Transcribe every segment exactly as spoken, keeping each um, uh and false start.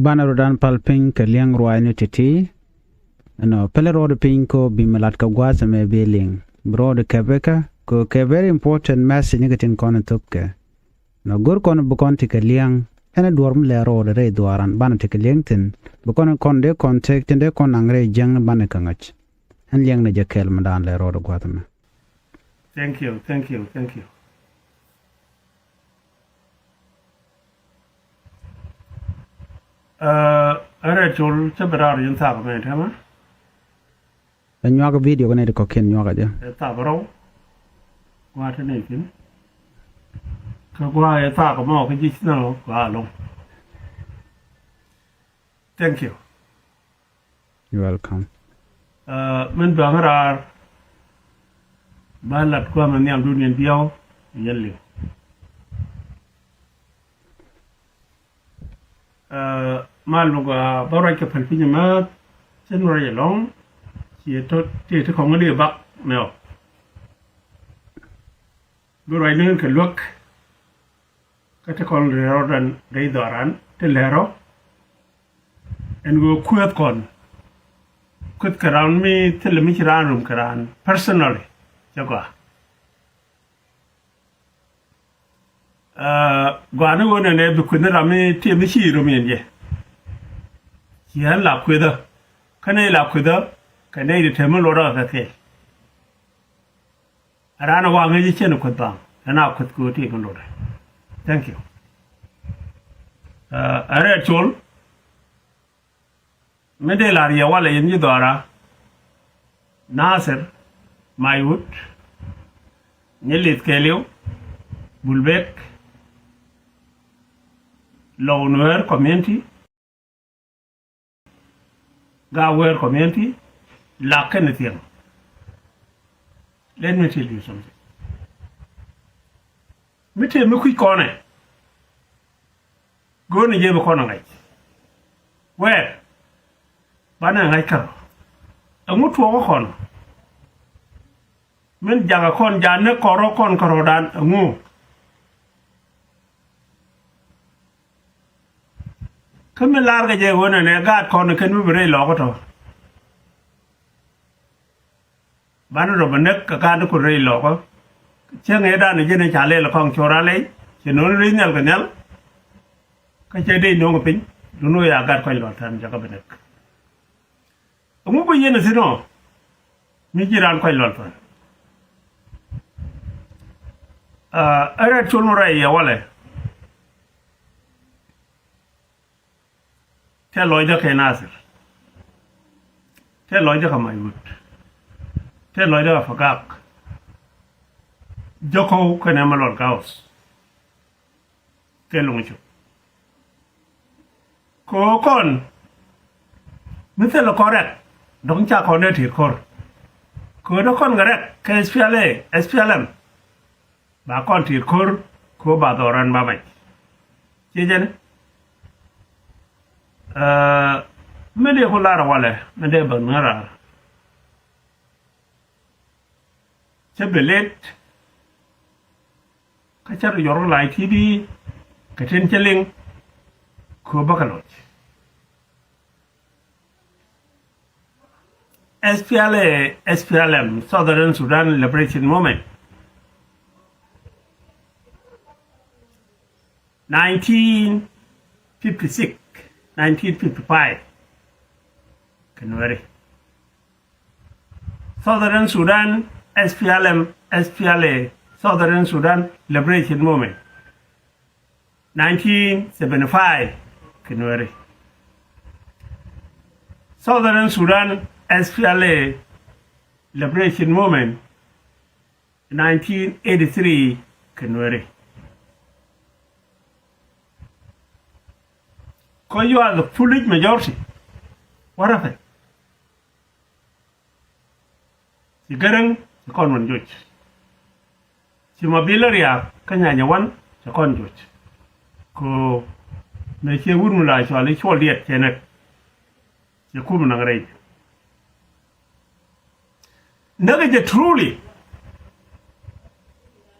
Banɛ rɔ̱dan pal piny kɛ liɛŋ ruaacni ti̱ti̱. Ɛnɔ pälɛ rɔɔdɛ piny kɛ ɣöö bi mi lat kɛ gua̱a̱th ɛmɛ bi liŋ. Bi rɔɔdɛ kɛpɛ kä kɛ kɛ very important message ni kɛ tin kɔn in thöpkɛ. Nɔ go̱r kɔn bi kɔn ti kɛ liɛŋ. Ɛn ɛ duɔ̱ɔ̱r mi lɛ rɔɔdɛ rɛy dhuaaran banɛ ti kɛ liɛŋ thi̱n. Bi kɔn in kɔn dee kɔn tëk tin dee kɔn naŋ rɛy jiäŋni banɛ kɛ ŋäc. Ɛn liɛŋni jɛ kɛɛl mi daan lɛ rɔɔdɛ gua̱a̱th ɛmɛ. Thank you, thank you, thank you. Ɛ rɛt col cä bi raar yin thaak mɛ tɛmɛ. Ɛ nyuak video kɛ nɛy ti kɔ̱kiɛn nyuak a jɛ. Ɛ thaak rɔw. Gua̱a̱ ti nɛy thi̱n. Kä gua̱a̱ ɛ thaak mɔ kä ji̱ ci nɔ gua̱a̱ loŋ. Thank you. You're welcome. Min duaŋ raar ba lat kua̱mɛ nhiamdun in diɔw in yɛn liŋ. Mal mi gɔaa bä ruac kɛ päl piny ɛmɛ cä ni ruac ɛlɔ̱ŋ. Ciɛ tɔ tëë ti kɔŋ li bak mɛ ɔ. Bi ruac ni kɛ luäk. Kä ti kɔn rɛl rɔ̱dan rɛy dhɔran ti lɛr ɔ. Ɛn ɣöö kuäth kɔn kuäth kɛ ran mi thilɛ mi ci ran rum kɛ ran personally. Cɛ gɔaa. Gɔaa ni ɣöö nɛnɛ bi kuäth ni ram mi tiɛ mi ci rum yɛn jɛ. Ci ɣän la kuäthä kä nɛy la kuäthä kɛ nɛy ti te mi luɔt rɔ kɛ kɛ. Raan a wa ŋäc i̱ cɛn kueth baŋ ɛn a kueth kɛ ɣöö ti kɛ lotdɛ. Thank you. Ɛ rɛɛt col mi dee la riɛ walɛ yɛn ji̱ dhɔra. Nasir, Maiwut, Nyilith Kɛɛliw, Bulbek, Lɔw Nuɛɛr community. Gaa Wɛɛr community, lak kɛn thiɛŋ. Let me tell you something. Mi tëë mi kui̱c kɔnɛ. Go̱o̱rnɛ jɛ bi kɔn a ŋa̱c. Wɛɛr. Banɛ ŋa̱c kärɔ. Ɛŋu tuɔɔkä kɔn. Min jakä kɔn janɛ kɔrɔ kɔn kärɔdan ɛŋu. Kä mi lar kɛ jɛ ɣöö nɛnɛ gaat kɔn kɛn mi bi rɛy lɔkä tɔ. Banɛ rɔ bɛ näk kɛ gaat ni kul rɛy lɔkä. Cäŋ ëëdan jɛn ca lɛl kɔŋ cor alɛy cɛ no̱o̱n rɛy nhial kɛ nhial. Kä cɛ dee no̱o̱ŋ piny dun wee a gaat kɔny lɔl tɛn jakä bɛ näk. Ɛŋu bi yɛn a thi̱n ɔ mi ji̱ raan kɔny lɔl tɛn. Ɛ rɛɛt col mi rɛy yɛ walɛ. Tɛ lɔcdä kɛ Nasir. Tɛ lɔcdä kɛ Maiwut. Tɛ lɔcdä kɛ Pagak. Jɔkɔw kɛnɛ Malɔl Gaus. Kɛ luŋ cuk. Kɛ ɣöö kɔn mi thilɛ kɔn rɛk dɔ̱ŋ ca kɔn dee ti̱i̱t ko̱r. Kɛ ɣöö dee kɔn kɛ rɛk kɛ S P L A, S P L M. Ba kɔn ti̱i̱t ko̱r kɛ ɣöö ba dhɔran ba mac. Ciɛ jɛn. Ɛ mi dee ku lar walɛ mi dee bäk ni raar. Cä bi lɛt kä cä ri yɔr la̱a̱c ti̱ti̱ kɛ tin cä liŋ. Kɛ ɣöö bä kɛ lɔc. S P L A, S P L M, Southern Sudan Liberation Movement. Nineteen fifty-six, nineteen fifty-five. Kɛ Nuɛri. Southern Sudan, S P L M, S P L A, Southern Sudan Liberation Movement. Nineteen seventy-five, kɛ Nuɛri. Southern Sudan, S P L A Liberation Movement, nineteen eighty-three, kɛ Nuɛri. Kɔ you are the foolish majority. What happened? Ci Gäräŋ ci kɔn wän joc. Ci Mabilä Riaak kä Nyanyɛ Wan ci kɔn joc. Kɛ ɣöö nɛ ciɛ wut mi la cɔal i̱ Cuɔl Diɛt cɛ näk. Cɛ kum naŋ rɛy. Näkɛ jɛ truly.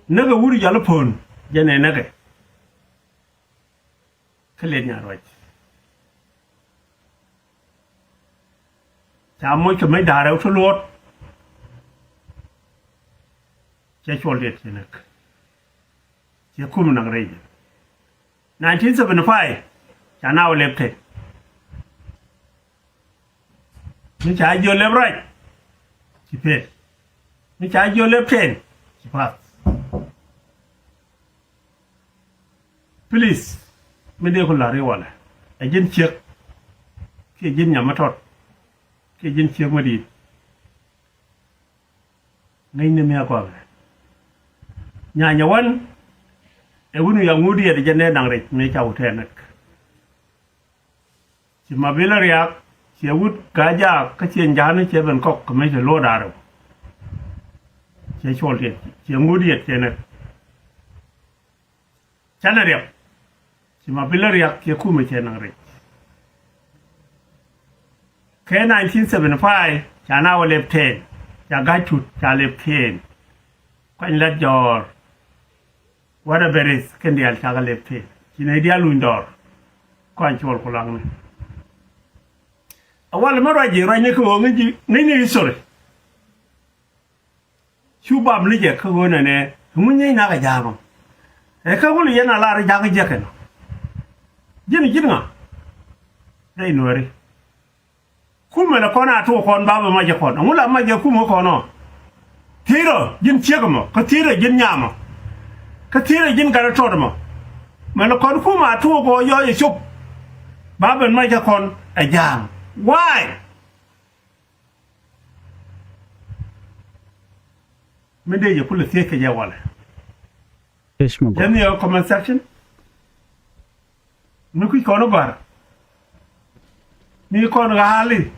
Näkɛ wut Jal Pon jɛn ɛ näkɛ. Kä Liet Nyaruac. Ca moc kɛ mec da̱ŋ rɛw ti luɔt. Cɛ Cuɔl Diɛt cɛ näk. Cɛ kum naŋ rɛy. Nineteen seventy-five ca naath wä lɛp ten. Mi ca jiök lɛp ruac ci pet. Mi ca jiök lɛp ten ci path. Please, mi dee ku la̱r i̱ walɛ ɛ ji̱n ciek kiɛ ji̱n nyam mi tɔt kiɛ ji̱n ciek mi di̱i̱t. Ŋäcni mi a kɔakɛ nyanyɛ wän. Ɛ wun wi̱i̱ aŋut yɛt jɛ nɛ naŋ rɛc mi ca wut ɛ näk. Ci Mabilä Riak, ciɛ wut Gaa Jaak, kä ciɛ Ja̱a̱ŋni, ciɛ ben kɔk kɛ mec luɔt da̱ŋ rɛw. Ciɛ Cuɔl Diɛt, ciɛ ŋut yɛt ciɛ näk. Canɛ riɛp. Ci Mabilä Riak ciɛ kumɛ cɛ naŋ rɛc. Kɛ nineteen seventy-five ca naath wä lɛp ten. Ca Ga̱a̱c Tut ca lɛp ten. Kuany Lat Jɔɔr. Whatever it is, kɛn diaal cakɛ lɛp ten. Ci nɛy diaal luny dɔɔr. Kuany Cuɔl Kulaŋni. A walɛ mi ruac ji̱ ruacni kä ɣöö ŋäcni, ŋäcni history. Cu bap ni jɛ kä ɣöö nɛnɛ ŋu nyieeny nak a Ja̱a̱ŋ ɔ. Ɛ kä ŋu li yɛn a lar Ja̱a̱ŋ jiäk ɛnɔ. Ji̱n ji̱n ŋa? Rɛy Nuääri. Kumɛ lɛ kɔn a tuɔɔk kɔn bapɛ mac ɛ kɔn. Ɛŋu la mac ɛ kumɛ kɔn ɔ? Thiecrɔ ji̱n ciek ɛmɔ, kä thiecrɔ ji̱n nyam ɔ, kä thiecrɔ ji̱n gat ɛ tɔt ɛmɔ. Mɛ lɛ kɔn kumɛ a tuɔɔk ɔ yɔc ɛ cop. Bapɛ mac ɛ kɔn ɛ Ja̱a̱ŋ. Why? Min dee jɛ kulɛ thiec kɛ jɛ walɛ. Yes, mi gɔaa. Jɛn ni ɛ comment section. Mi kui̱c kɔn gɔ̱a̱r. Mi kɔn ɣa̱a̱li.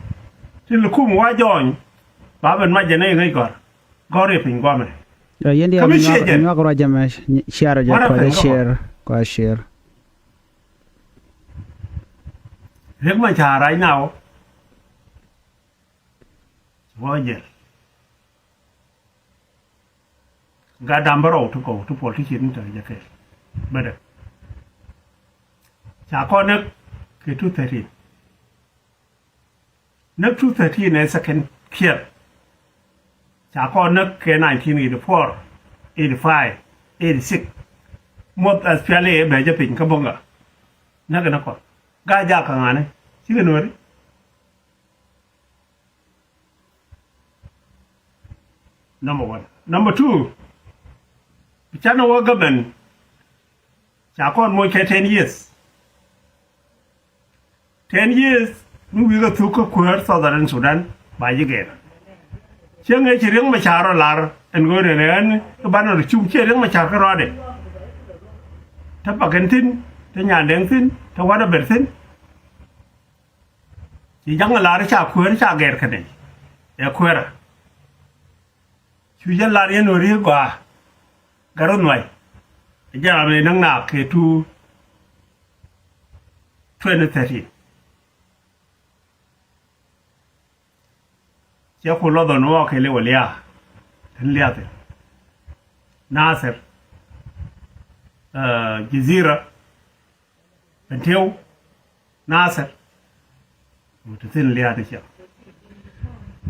Tin lɛ kum wa jɔɔny. Ba ben mac jɛ nɛy ŋäc gɔ̱a̱r. Gɔ̱a̱r yɛ piny guamɛ. Yɛn diaal mi nyuak ruac ɛmɛ, share jɛ, kua jɛ share, kua share. Riek Machar right now. Wä jɛl. Gat da̱ŋ bärɔw ti kɔw ti politician ni te jɛ kɛ. Bädɛ. Ca kɔn näk kɛ two thirteen. Näk two thirteen ɛ second kiɛr. Ca kɔn näk kɛ nineteen eighty-four, eighty-five, eighty-six. Muɔth S P L A bɛ jɛ piny kä Boŋa. Näk kɛ ni kɔn. Gaa Jaak kä ŋa̱ni. Cikɛ Nuääri. Number one. Number two, bi canɛ wä government ca kɔn moc kɛ ten years. Ten years mi wi̱i̱ kɛ thuk kä kuäär Southern Sudan ba ji̱ gɛn. Cieŋ ëë ci Riek Machar rɔ lar ɛn ɣöö nɛnɛ ɣän i̱ banɛ rɔ cum, ciɛ Riek Machar kä rɔɔdɛ. Te Pak ɛn thi̱n, te Nyandɛŋ thi̱n, te whatever thi̱n. Ci Ja̱ŋ ɛ lar ca kuäär ca gɛr kɛ nɛy ɛ kuäärä. Cu jɛ lar yɛn ɣöö ri̱i̱k gɔaa. Gat rɔ nuay. Ɛ jɛ ram ni näk naak kɛ two twenty thirteen. Cɛ ku lɔth ɔ ni ɣɔɔ kɛ liw ɛ lia̱a̱. Tin lia̱a̱ thi̱n Nasir, ɛ, Jazira. Bɛn tiɛw Nasir. Mut ti thin lia̱a̱ ti cɛ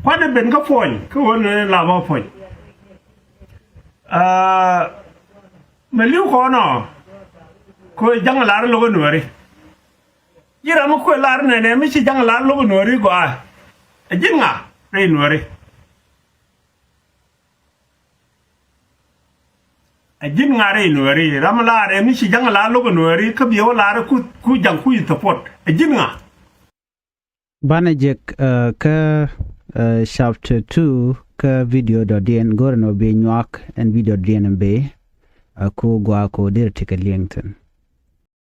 kuat di ben kä puɔ̱ny kä ɣöö ni la bä puɔ̱ny. Aa, mɛ li̱w kɔn ɔ. Kö Ja̱ŋ lar lo̱k ɛ Nuääri. Ji̱ ram mi kuɛ lar nɛnɛ mi ci Ja̱ŋ lar lo̱k ɛ Nuääri gɔaa. Ɛ ji̱n ŋa rɛy Nuääri? Ɛ ji̱n ŋa̱r rɛy Nuääri, ram lar ɛ mi ci Ja̱ŋ lar lo̱k ɛ Nuääri, kä biɛ wä lar ku, ku Ja̱ŋ ku in support. Ɛ ji̱n ŋa̱? Banɛ jek, ɛ, kä, ɛ, chapter two, kä video dɔ̱diɛn, go̱rɛ nɔ bi nyuak ɛn video dɔ̱diɛn ɛn bee, ɛ, ku gɔaa ku dir ti kɛ liɛŋ thi̱n.